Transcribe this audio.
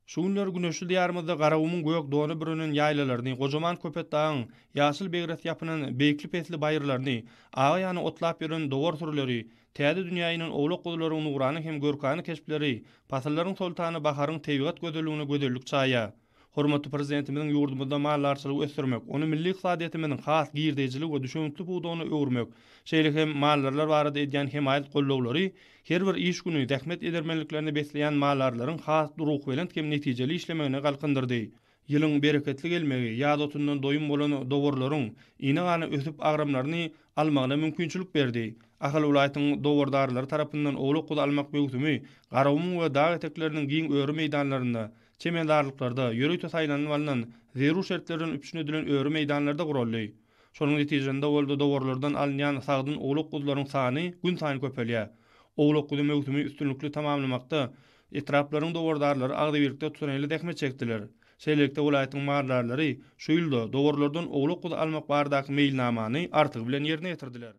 Şu günler güneşli Diýarymyzda Garagumuň gök dona bürenen ýaýlalaryny, gojaman Köpetdagyň ýaşyl begres ýapynan beýikli-pesli baýyrlaryny, aga-ýana otlap ýören dowar sürüleri, täze dünýä inen owlak-guzularyň nurana hem görkana keşpleri pasyllaryň soltany baharyň tebigat gözelligine gözellik çaýýar. Hormatly Prezidentimiziň ýurdumyzda maldarçylygy ösdürmek, ony milli ykdysadyýetimiziň has girdejili we düşewüntli pudagyna öwürmek, şeýle hem maldarlar barada edýän hemaýat-gollawlary her bir iş güni zähmet edermenliklerini besleýän maldarlaryň has ruhubelent hem netijeli işlemegine galkyndyrdy. Ýylyň bereketli gelmegi, ýaz otundan doýum bolan dowarlaryň ine-gana ösüp agramlaryny almagyna mümkinçilik berdi. Ahal welaýatynyň dowardarlary tarapyndan owlak-guzy almak möwsümi Garagumuň we dag etekleriniň giň öri meýdanlarynda, çemenzarlyklarda, ýörite saýlanyp alnan, zerur şertler bilen üpjün edilen öri meýdanlarda guraldy. Şonuň netijesinde bolda dowarlardan alynýan sagdyn owlak-guzularyň sany günsaýyn köpelýär. Owlak-guzy möwsümi üstünlikli tamamlamakda etraplaryň dowardarlary agzybirlikde tutanýerli zähmet çekdiler. Şeýlelikde, welaýatyň maldarlary şu ýylda dowarlardan owlak-guzy almak baradaky meýilnamany artygy bilen ýerine ýetirdiler.